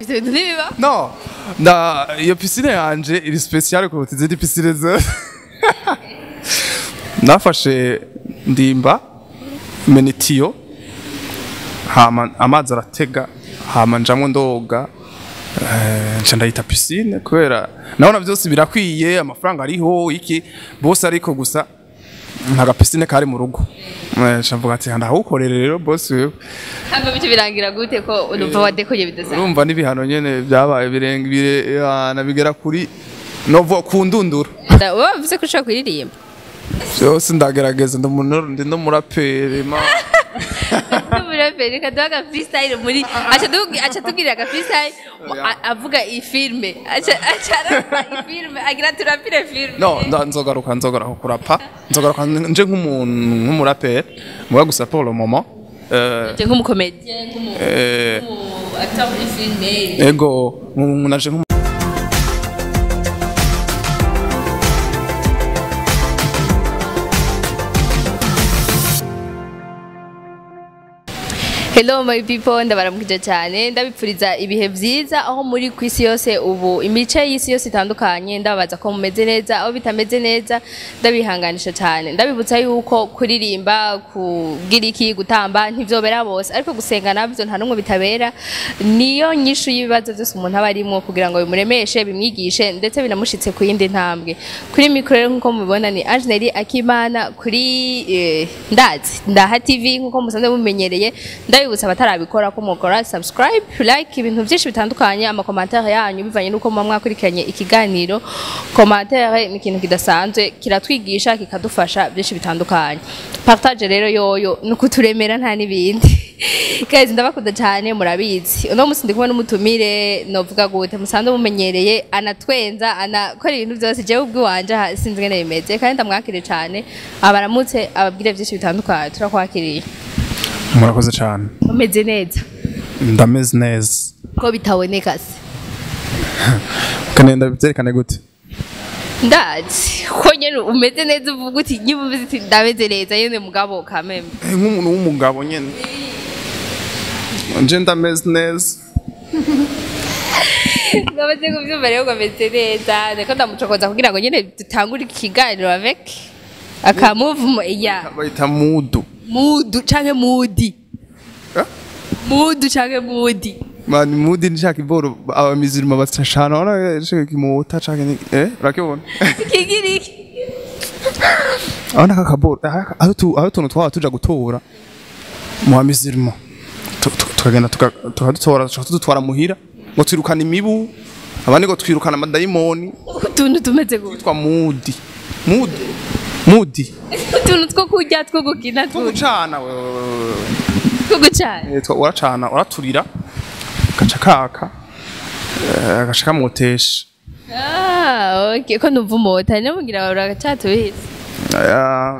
Ivyo bintu ntibiba. No, na iyo piscine yanje iri spéciale kuruta izindi piscine zose. Nafashe ndimba menitiyo, hama amazi aratega, hama njamwo ndoga, nca ndayita piscine kubera nabona vyose birakwiye, amafaranga ariho iki bose, ariko gusa nta piscine kari mu rugo. Nca mvuga ati ndawukorere rero boss wewe. Hama bice birangira gute ko urumva wadekoye bidasanzwe? Urumva n'ibihano nyene byabaye birenga bire bigera kuri novo ku ndunduro. Wowe wavuze ko ushobora kuririmba. Byose ndagerageza, ndi n'umuraperi ma. N'umuraperi, reka duhe aga freestyle muri aca tubwirira aga freestyle avuga iyi filme, aca arapa iyi filme, agira turapire filme. No, nzogaruka kurapa, nzogaruka nje nk'umuntu nk'umuraperi muga, gusa pour le moment nje nk'umucomédien, nk'umu acteur muri filme. Ego, naje nk'umu Hello my people, ndabaramukije cyane, ndabipfuriza ibihe vyiza aho muri ku isi yose, ubu imice y'isi yose itandukanye. Ndababaza ko mumeze neza, aho bitameze neza ndabihanganisha cyane. Ndabibutsa yuko kuririmba, kugira iki, gutamba ntivyobera bose, ariko gusenga navyo nta numwe bitabera. Niyo nyishu y'ibibazo byose umuntu aba arimwo kugira ngo bimuremeshe, bimwigishe, ndetse binamushitse ku yindi ntambwe. Kuri mikoro rero nkuko mubibona ni Angeneri Akimana kuri ndazi Ndaha TV nkuko musanzwe mumenyereye. Ndabibutsa abatarabikora ko mukora subscribe, like, ibintu byinshi bitandukanye, amacommentaire yanyu bivanye nuko muba mwakurikiranye ikiganiro. Commentaire ni ikintu kidasanzwe, kiratwigisha, kikadufasha byinshi bitandukanye. Partage rero yoyo ni ukuturemera, nta n'ibindi. Guys, ndabakunda cyane, murabizi. Uno munsi ndi kumwe n'umutumire, novuga gute, musanzwe mumenyereye, anatwenza, anakora ibintu byose. Jewe ubwiwanje aha sinzi ngene bimeze, kandi ndamwakiriye cyane, abaramutse, ababwire byinshi bitandukanye. Turakwakiriye. Murakoze cyane. Umeze neza? Ndameze neza. Ko bitaboneka se? Kandi ndabyerekane gute? Ndazi ko nyene umeze neza, uvuga uti nyuma umeze uti ndameze neza nyene, mugabo kameme. Nk'umuntu w'umugabo nyene nje ndameze neza. Ndamaze kuvyumva rero ngo ameze neza, reko ndamucokoza kugira ngo nyene dutangure ikiganiro avec aka mouvement ya Bayita mudu. Mudu canke mudi? Eh? Mudu canke mudi? Man, mudi nshaka iboro abamizirima bacashana, ora shaka kimota canke urakibona? Kigira iki? Abona aka kaboro aho tuntu twaba tuja gutora mu bamizirima, tukagenda tukadutora, tukaca tudutwara muhira ngo twirukana imibu, abandi ngo twirukana amadayimoni. Utuntu tumeze gute? Twitwa mudi, mudi, mudi. Utuntu two kurya, two gukina, two gucana wewe. Two gucana. Uracana, uraturira, gaca kaka, gaca kamotesha. Ah, okay, ko numva umota nimugira uracatubizi.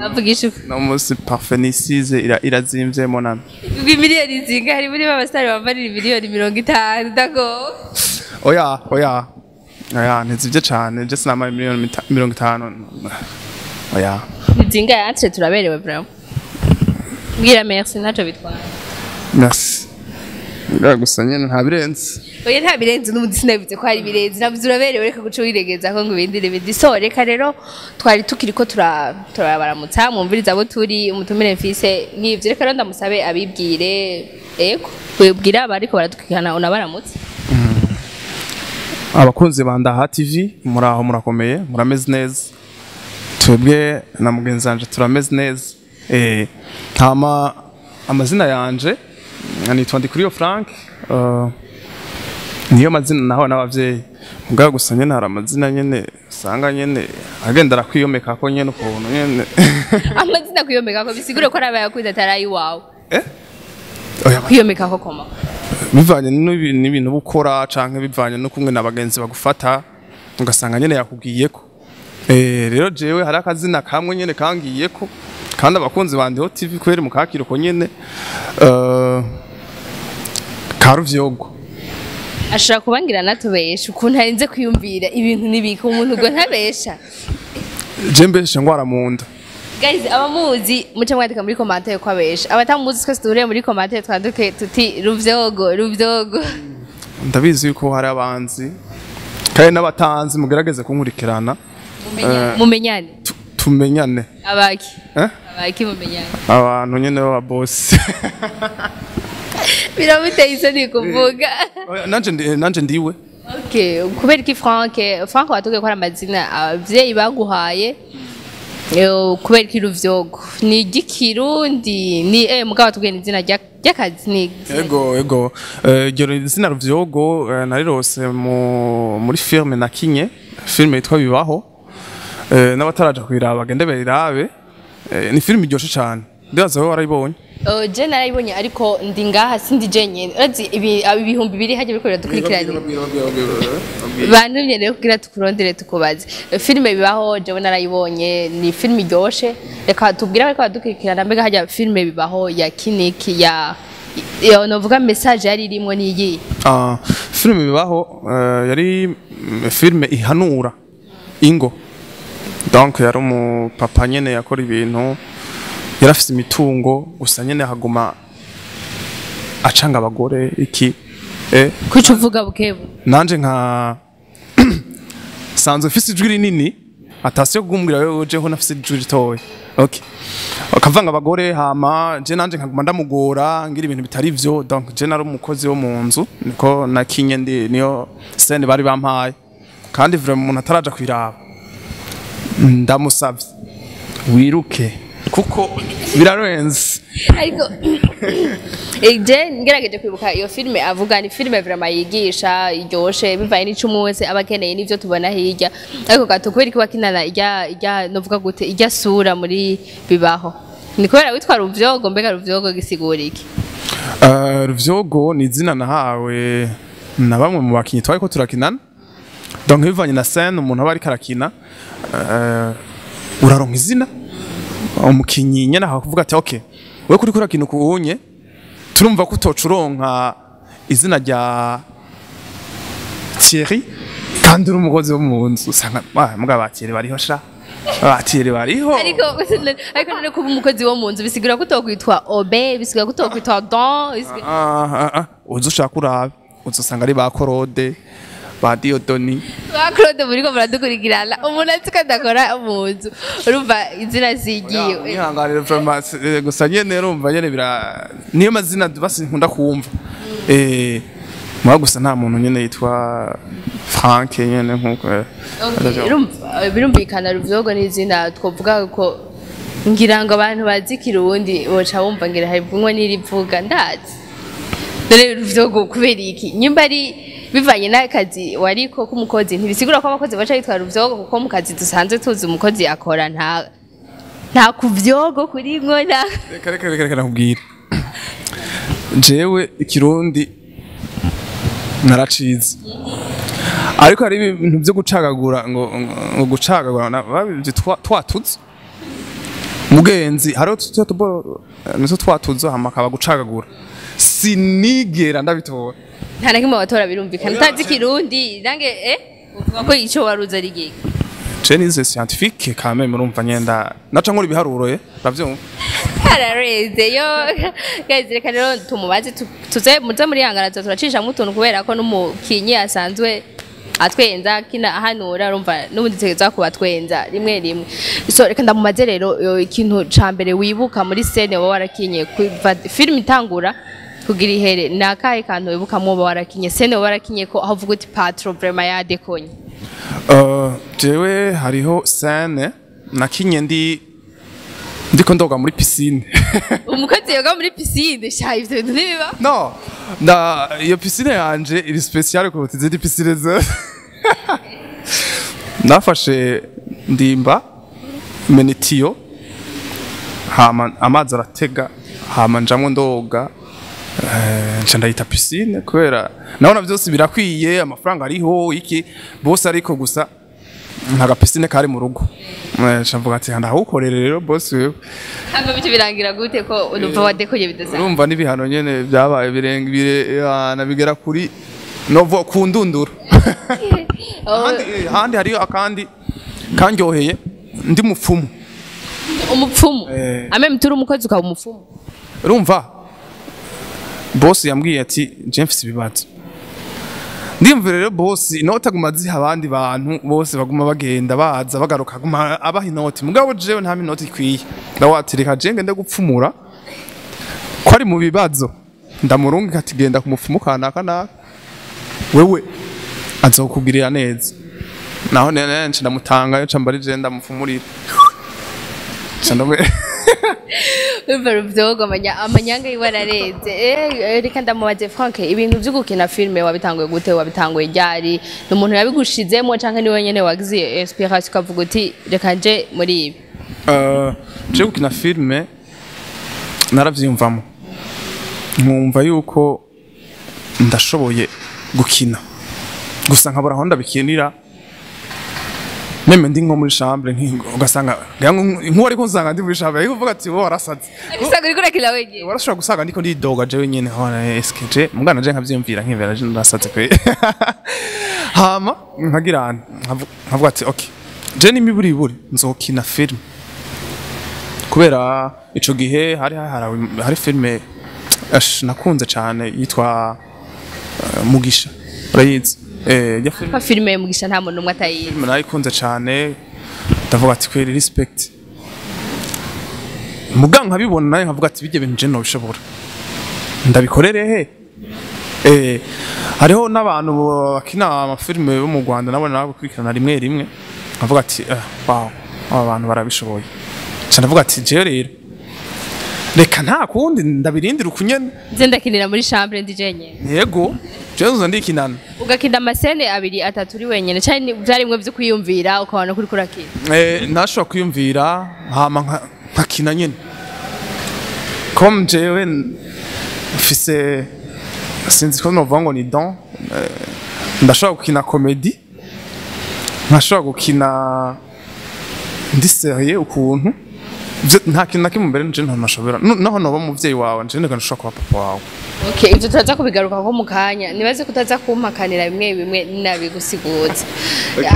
Avugisha ukuri. No musi parfum nisize irazimvye monami. Miliyoni zingahe? Hari muri ba basitari bambarira miliyoni 50, ndago. Oya, oya, oya, ntizivye cane, je sinamara miliyoni 50, oya. Zingahe? Atre turaberewe vraiment, mbwira merci, ntaco bitwara. Merci. Nga gusa nyene nta birenze. Oya, nta birenze, n'ubundi sinabivuze ko hari birenze, navuze uraberewe, reka guca wiregeza ko ngo ibindi n'ibindi. So reka rero twari tukiriko turabaramutsa, mwumviriza abo turi, umutumire mfise nk'ivyo. Reka rero ndamusabe abibwire. Ego, wibwira abariko baradukurikirana, unabaramutse. Abakunzi ba Ndaha TV, muraho, murakomeye, murameze neza? Twebwe na mugenzi wanje turameze neza. Hama amazina yanje nitwa Ndikuriyo Frank, niyo mazina naho n'abavyeyi. Mugabo gusa nyene hari amazina nyene usanga nyene agenda arakwiyomeka ko nyene ukuntu nyene. Amazina kwiyomeka ko bisigure ko ari abayakuze, atari ayiwawe? Eh? Oya. Kwiyomeka ko koma? Bivanye n'ibintu uba ukora canke bivanye no kumwe na bagenzi bagufata, ugasanga nyene yakubwiyeko. Rero jewe hari akazina kamwe nyene kangiyeko, kandi abakunzi ba Ndiho TV kweri mukakira uko nyene, Karuvyogo. Ashobora kubangira natubesha ukuntu arinze kwiyumvira ibintu n'ibiki, umuntu ubwo ntabesha. Je mbeshe ngwara mu nda. Guys, abamuzi muce mwandika muri commentaire ko abesha, abatamuzi twese duhuriye muri commentaire twanduke tuti Ruvyogo, Ruvyogo. Ndabizi yuko hari abanzi kandi n'abatanzi, mugerageze kunkurikirana. Mumenyane. Tumenyane. Abaki? Eh? Abaki mumenyane? Abantu nyene b'aba boss. Biramuteye isoni kuvuga. Oya, nanje ndiwe. Okay, kubera iki Frank? Frank watubwiye ko ari amazina abavyeyi baguhaye. Kubera iki Ruvyogo? Ni iry'ikirundi? Ni mugabo watubwiye ni izina ry'akazi, ni Ego, iryo zina Ruvyogo narirose muri filme nakinye, filme yitwa Bibaho. N'abataraja kuyiraba bagende bayirabe. Ni filme iryoshe cane, ndibaza wowe warayibonye. Oh, je narayibonye, ariko ndi ngaha sindi jenyene. Urazi ibi ibihumbi biri hajya biriko biradukurikirana, bantumye rero kugira tukurondere tukubaze. Filime Bibaho jewe narayibonye, ni filime iryoshe. Reka tubwire abariko baradukurikirana, mbega hajya filime Bibaho ya kiniki ya iyo novuga message yari irimwo niyi? Ah, filme Bibaho yari filme ihanura ingo. Donc yari umupapa nyene yakora ibintu, yarafise imitungo, gusa nyene haguma acanga abagore iki. Kuco uvuga bukebu? Nanje nka sanzwe mfise ijwi rinini, atasiyo kumbwira wewe jeho nafise ijwi ritoya. Okay, akavanga abagore, hama je nanje nkaguma ndamugora ngira ibintu bitari vyo. Donc je nari umukozi wo mu nzu, niko nakinye, ndi niyo scène bari bampaye. Kandi vraiment umuntu ataraja kwiraba ndamusavye wiruke kuko birarenze. Ariko je ngerageje kwibuka iyo filime avuga, ni filime vraiment yigisha, iryoshe, bivanye n'ico umwe wese aba akeneye n'ivyo tubona hirya. Ariko gato, kubera iki wakinana irya novuga gute, irya sura muri Bibaho? Ni kubera witwa Ruvyogo? Mbega Ruvyogo gisigura iki? Ruvyogo ni izina nahawe na bamwe mu bakinyi twariko turakinana. Donc bivanye na scène umuntu aba ariko arakina, uraronka izina. Umukinyi nyene akakuvuga ati: "Okay, wewe kuriko urakina ukunye, turumva ko utoca uronka izina rya Thierry kandi uri umukozi wo mu nzu." Usanga muga ba Thierry bariho sha, ba Thierry bariho. Ariko none kuba umukozi wo mu nzu bisigura ko utokwitwa Obe, bisigura ko utokwitwa Don, bisigura Ah, ah, ah. Uza ushaka urabe, uzosanga ari ba Korode, ba Diodoni. Ba Claude muriko muradukurikirana, umuntu azi ko adakora mu nzu, urumva izina zigiwe. Mwihanganire vraiment, gusa nyene urumva nyene bira niyo mazina basi nkunda kumva. Mwa gusa nta muntu nyene yitwa Frank nyene nkuko Okay, birumvikana Ruvyogo ni izina twovuga ko ngira ngo abantu bazi Kirundi boca bumva ngira hari bumwe n'irivuga ndazi. Dore Ruvyogo kubera iki? Nyimba ari bivanye n'akazi wariko k'umukozi, ntibisigura ko abakozi baca bitwa Ruvyogo, kuko mu kazi dusanzwe tuzi umukozi akora nta kuvyogo kurimwo nta Reka, reka, reka, reka nakubwira, jewe Ikirundi naracize, ariko hari ibintu byo gucagagura ngo gucagagura babivye twatuze mugenzi, hariho tutu tuboro nizo twatuze, hama akaba gucagagura, sinigera ndabitora. Nta na kimwe watora, birumvikana utazi Kirundi nange uvuga ko ico waruze ari giki? Je nize scientifique quand même, urumva nyenda naca nkora ibiharuro, uravyumva. Arareze yo guys. Reka rero tumubaze, tuze muze muri hangana turacishamwo utuntu kubera ko n'umukinyi asanzwe atwenza kina ahanura, urumva n'ubundi tegeza kuba twenza rimwe rimwe. So reka ndamubaze rero, ikintu ca mbere wibuka muri scène woba warakinye kuva film itangura kugira ihere, ni akahe kantu wibukamwo woba warakinye, scène woba warakinye ko aho uvuga uti: "Patron vraiment yadekonye"? Jewe hariho scène nakinye ndiko ndoga muri piscine. Umukozi yoga muri piscine? Sha, ivyo bintu ntibiba. No, na iyo piscine yanje iri spéciale kuruta izindi piscine zose. Nafashe ndimba menitiyo, hama amazi aratega, hama njamwo ndoga. Nca ndayita piscine kubera nabona byose birakwiye, amafaranga ariho iki bose, ariko gusa nta piscine kari mu rugo. Nca mvuga ati: "Ndawukorere rero boss wewe." Hama bice birangira gute ko urumva wadekoye bidasanzwe? Urumva n'ibihano nyene byabaye birenga bire bigera kuri novo ku ndunduro. Ahandi hariyo akandi kanyoheye, ndi mupfumu. Umupfumu? Eh. Ame muturi umukozi ukaba umupfumu? Urumva boss yambwiye ati: "Je mfise ibibazo." Ndiyumvira rero boss inoti aguma aziha abandi bantu bose, baguma bagenda baza bagaruka, aguma abaha inoti, mugabo jewe nta inoti ikwiye. Ndawatirika je ngende gupfumura ko ari mu bibazo, ndamurungika ati genda kumupfumu kanaka naka, wewe azokugirira neza. Naho nene nca ndamutanga yo, ca mbari je ndamupfumurira. Nca Urumva ruvyogo amanyanga yiwe ararenze. Reka ndamubaze Frank, ibintu vyo gukina filme wabitanguye gute? Wabitanguye ryari? Ni umuntu yabigushizemo canke ni wenyene wagize inspiration ukavuga uti reka nje muri ibi? Je gukina filme naravyiyumvamo, nkumva yuko ndashoboye gukina, gusa nkabura aho ndabikinira. Même ndi nko muri chambre, ugasanga nkuwo ariko nsanga ndi muri chambre, ariko uvuga ati wowe warasaze. Usanga uriko urakina wenyene. Warashobora gusanga ndiko ndidoga jewe nyene, hona eske je mugana je nkavyiyumvira, nkivera je ndasaze kwe. Hama nkagira nkavuga ati okay, je n'imiburiburi nzokina film, kubera ico gihe hari hari filme ash nakunze cane yitwa Mugisha, urayizi? Ya filme. Kwa filme Mugisha nta muntu n'umwe atayizi. Nayikunze cane, ndavuga ati kweri respect. Muga nkabibona naye nkavuga ati bijye bintu je nobishobora, ndabikorere he? Hariho n'abantu bakina amafilme bo mu Rwanda nabo nabakurikirana rimwe rimwe, nkavuga ati wow, aba bantu barabishoboye. Nca ndavuga ati jewe rero reka nta kundi ndabirindira ukunyene. Nze ndakinira muri chambre ndi jenyene. Yego, jewe nzoza ndikinana. Ugakina ama scènes abiri atatu uri wenyene, canke vyari bimwe vyo kwiyumvira ukabona ko uriko urakina? Nashobora kwiyumvira hama nkakina nyene, comme jewe mfise, sinzi ko novuga ngo ni don, ndashobora gukina comédie, nkashobora gukina ndi sérieux ukuntu. Nta kintu na kimwe mbere nje ntashobora. Naho noba umuvyeyi wawe, nje ndeka ndashobora kuba papa wawe. Okay, ivyo turaza kubigarukako mu kanya. Nibaze kutaza kumpakanira bimwe bimwe nabigusiguza.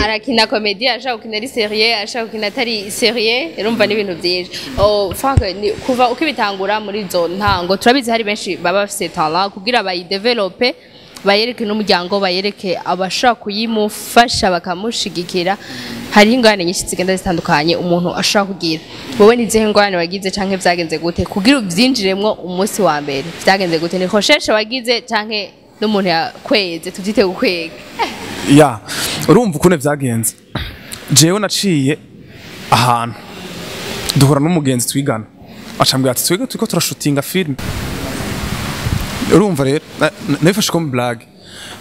Arakina comédie, ashaka gukina ari sérieux, ashaka gukina atari sérieux, urumva n'ibintu byinshi. Oh, Frank, kuva ukibitangura muri izo ntango, turabizi hari benshi baba bafise talent, kugira bayidevelope, bayereke n'umuryango, bayereke abashaka kuyimufasha bakamushigikira, hariho ingorane nyinshi zigenda zitandukanye umuntu ashobora kugira. Wowe ni izihe ngorane wagize canke vyagenze gute kugira uvyinjiremwo umunsi wa mbere? Vyagenze gute? Ni recherche wagize canke n'umuntu yakweze, tuvyite gukwega? Ya, urumva ukuntu vyagenze. Jewe naciye ahantu duhura n'umugenzi twigana, acambwira ati twige turiko turashutinga film. Urumva rero nabifashe comme blague,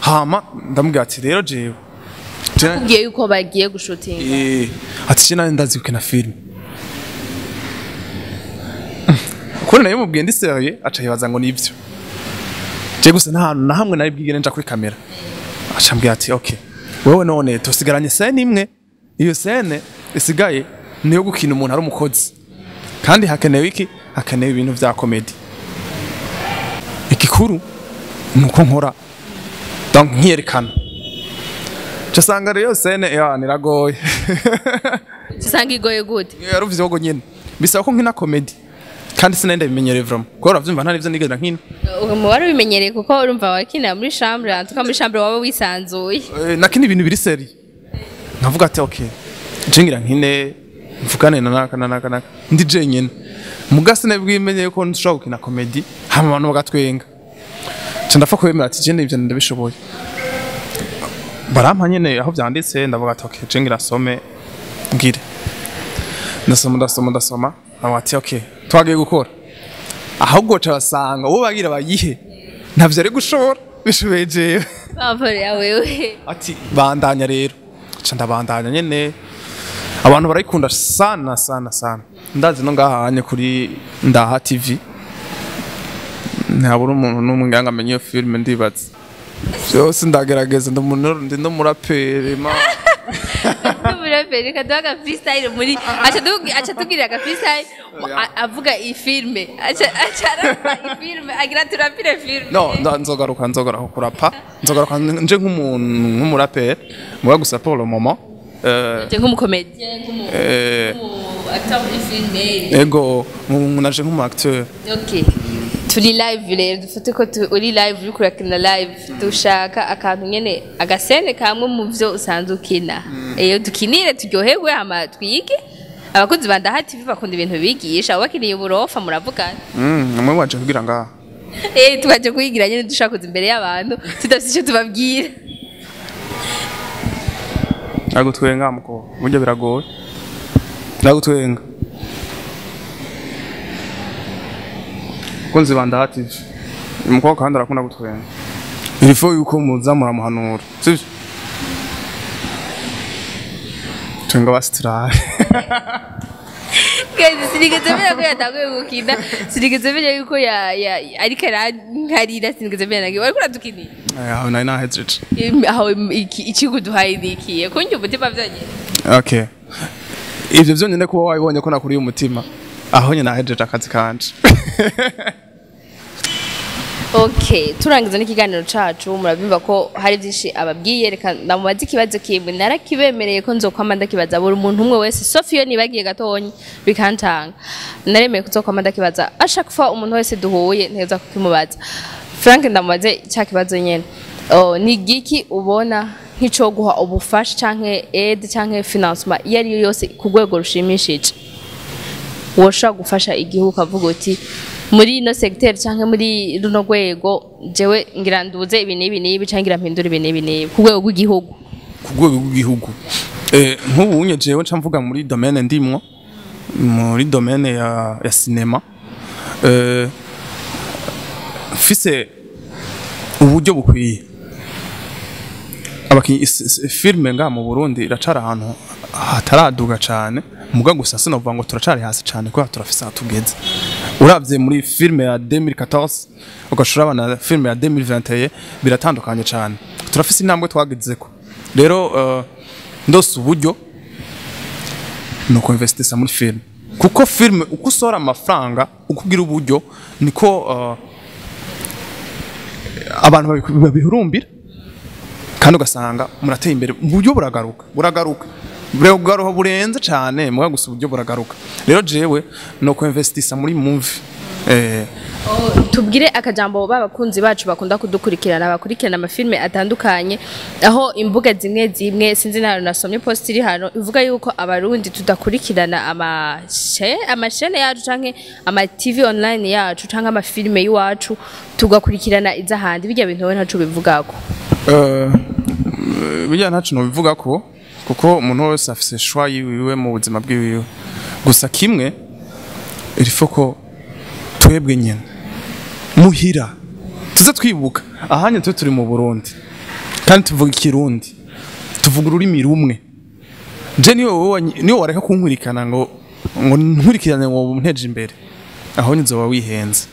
hama ndamubwira ati rero jewe Ubwiye yuko bagiye gushutinga? Ati je nari ndazi gukina film. Kuri nayo mubwiye ndi sérieux, aca yibaza ngo nivyo. Je gusa nta hantu na hamwe nari bwigere nja kuri kamera. Aca ambwira ati okay, wewe none tusigaranye scène imwe, iyo scène isigaye niyo gukina umuntu ari umukozi, kandi hakenewe iki? Hakenewe ibintu vya comédie. Igikuru nuko nkora, donc nkiyerekana. Casanga rero scène ya niragoye. Usanga igoye gute? Yaruvyogo nyene bisaba ko nkina comédie, kandi sinenda bimenyereye vraiment, kuko uravyumva nta nivyo nigeze nkina. Ubu wari ubimenyereye, kuko urumva wakina muri chambre, en tout cas muri chambre waba wisanzuye. Nakina ibintu biri sérieux, nkavuga ati okay, je ngira nkine mvugane na naka na naka naka ndi jenyene. Muga sinabwimenye ko nshobora gukina comédie hama abantu bagatwenga. Nca ndapfa kwemera ati je nivyo ndabishoboye. Barampa nyene aho vyanditse, ndavuga ati okay, je ngira some ngire ndasoma, ndasoma, ndasoma, ndavuga ati okay, twagiye gukora. Ahubwo ca basanga uwo bagira bayihe ntavyo ari gushobora, bishoboye jewe. Bavore ya wewe. Ati bandanya rero. Ca ndabandanya nyene, abantu barayikunda sana sana sana. Ndazi no ngaha hanye kuri Ndaha TV ntabura umuntu n'umwe ngira ngo amenye iyo filime. Ndibaza byose ndagerageza, ndi umuntu, ndi n'umuraperi ma. N'umuraperi, reka duhe aga freestyle muri aca tubwirira aga freestyle avuga iyi filme, aca arapa iyi filme, agira turapire filme. No, nzogaruka kurapa, nzogaruka nje nk'umuntu nk'umuraperi muga. Gusa pour le moment Nje nk'umucomédien, nk'umu acteur muri filme. Ego, naje nk'umu acteur. Okay. Turi live rero, dufate ko uri live, uriko urakina live. Dushaka akantu nyene, agasene kamwe mu vyo usanzwe ukina. Iyo dukinire turyoherwe, hama twige. Abakunzi ba Ndaha TV bakunda ibintu bigisha. Abo bakiniye uburofa muravugana. Mwe waje kugira ngaha. Tukaje kuyigira nyene, dushaka kuza imbere y'abantu tudafise ico tubabwira. Nagutwenga muko burya biragoye, nagutwenga. Kunzi ba Ndaha TV, umukobwa kandi arakunda gutwenga. Il faut yuko muza muramuhanura, sivyo? Twenga basitirabe. Guys, sinigeze menya ko yatanguye gukina, sinigeze menya yuko ya ariko arankarira, sinigeze menya nagiye wariko uradukinira. Aho nari nahejeje. Aho ikiguduhaye nikiye kunjya umutima vyonyene. Okay, ivyo vyonyene kuba wabibonye ko nakuriye umutima, aho nyine nahejeje akazi kanje. Okay, turangiza n'ikiganiro cacu. Murabyumva ko hari byinshi ababwiye. Reka ndamubaza ikibazo kimwe narakibemereye ko nzokwama ndakibaza buri muntu umwe wese, sauf iyo nibagiye gatonyi bikantanga. Naremeye kuzokwama ndakibaza à chaque fois umuntu wese duhuye, nteza kukimubaza. Frank, ndamubaze cya kibazo nyene. Oh, ni giki ubona nk'ico guha ubufasha canke aide canke financement iyo ari yo yose ku rwego rushimishije woshobora gufasha igihugu, ukavuga uti muri ino secteur canke muri runo rwego jewe ngira nduze ibi n'ibi n'ibi, canke ngira mpindure ibi n'ibi n'ibi ku rwego rw'igihugu? Ku rwego rw'igihugu, nk'ubu unye jewe nca mvuga muri domaine ndimwo, muri domaine ya cinéma, mfise uburyo bukwiye, abakinyi filme ngaha mu Burundi iracara ahantu hataraduga cane. Muga gusa sinovuga ngo turacari hasi cane, kubera turafise aho tugeze. Uravye muri filme ya 2014 ugashura abana filme ya 2021, biratandukanye cane. Turafise intambwe twagezeko. Rero ndose uburyo, nuko investisa muri filme, kuko filme uko usohora amafaranga, uko ugira uburyo, niko abantu babihurumbira, kandi ugasanga murateye imbere. Uburyo buragaruka, buragaruka, buragaruka burenze cane. Muga gusa uburyo buragaruka. Rero jewe no investisa muri movie. Tubwire akajambo b'abakunzi bacu bakunda kudukurikirana, bakurikirana amafilme atandukanye, aho imbuga zimwe zimwe, sinzi na nasomye post iri hano ivuga yuko Abarundi tudakurikirana amashene yacu canke ama TV online yacu canke amafilme y'iwacu, tugakurikirana iz'ahandi. Bijya bintu wowe ntaco bivugako? Bijya ntaco nobivuga ko, kuko umuntu wese afise choix yiwiwe mu buzima bwiwiwe. Gusa kimwe, il faut ko twebwe nyene muhira tuze twibuka ahanye twe turi mu Burundi, kandi tuvuga Ikirundi, tuvuga ururimi rumwe. Je niyo wowe niyo wareka kunkurikana ngo nkurikirane ngo nteje imbere, aho nzoba wihenze.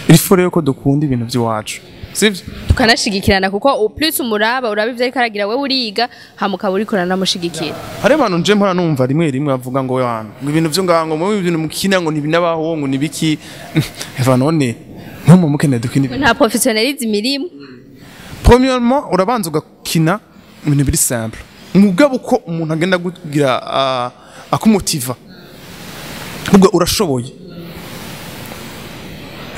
Il faut rero ko dukunda ibintu by'iwacu, sivyo? Tukanashigikirana, kuko plus umuraba uraba ivyo ariko aragira, wewe uriga, hama ukaba uriko uranamushigikira. Hari abantu nje mpora numva rimwe rimwe bavuga ngo wana ngo ibintu byo ngaho, ngo mu ibintu mukina ngo ntibinabaho, ngo nibiki. Eva none ntumu mukeneye dukina ibintu nta professionnalisme irimo. Premièrement, urabanza ugakina ibintu biri simple, mugabo uko umuntu agenda kugira akumotiva ubwo urashoboye,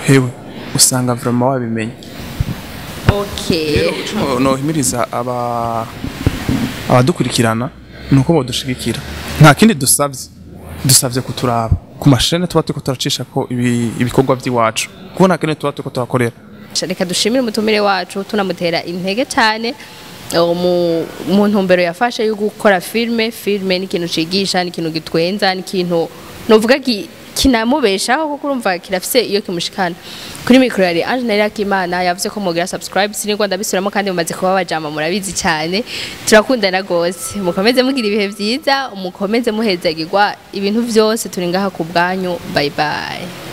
hewe usanga vraiment wabimenye. Rero nohimiriza aba abadukurikirana nuko bodushigikira. Nta kindi dusavye, dusavye kuturaba ku mashene tuba turiko turacisha ko ibikorwa by'iwacu, kuko nta kindi tuba turiko turakorera. Reka dushimire umutumire wacu, tunamutera intege cyane mu ntumbero yafashe yo gukora filme. Filme ni ikintu cigisha, ni ikintu gitwenza, ni ikintu novuga kinamubeshaho, kuko urumva kirafise iyo kimushikana. Kuri mikoro yari Ange Naira Kimana. Yavuze ko mugira subscribe, sinigwa ndabisubiramo, kandi mumaze kuba bajama, murabizi cyane. Turakundana gose, mukomeze mugira ibihe vyiza, mukomeze muhezagirwa ibintu vyose. Turi ngaha ku bwanyu. Bye bye.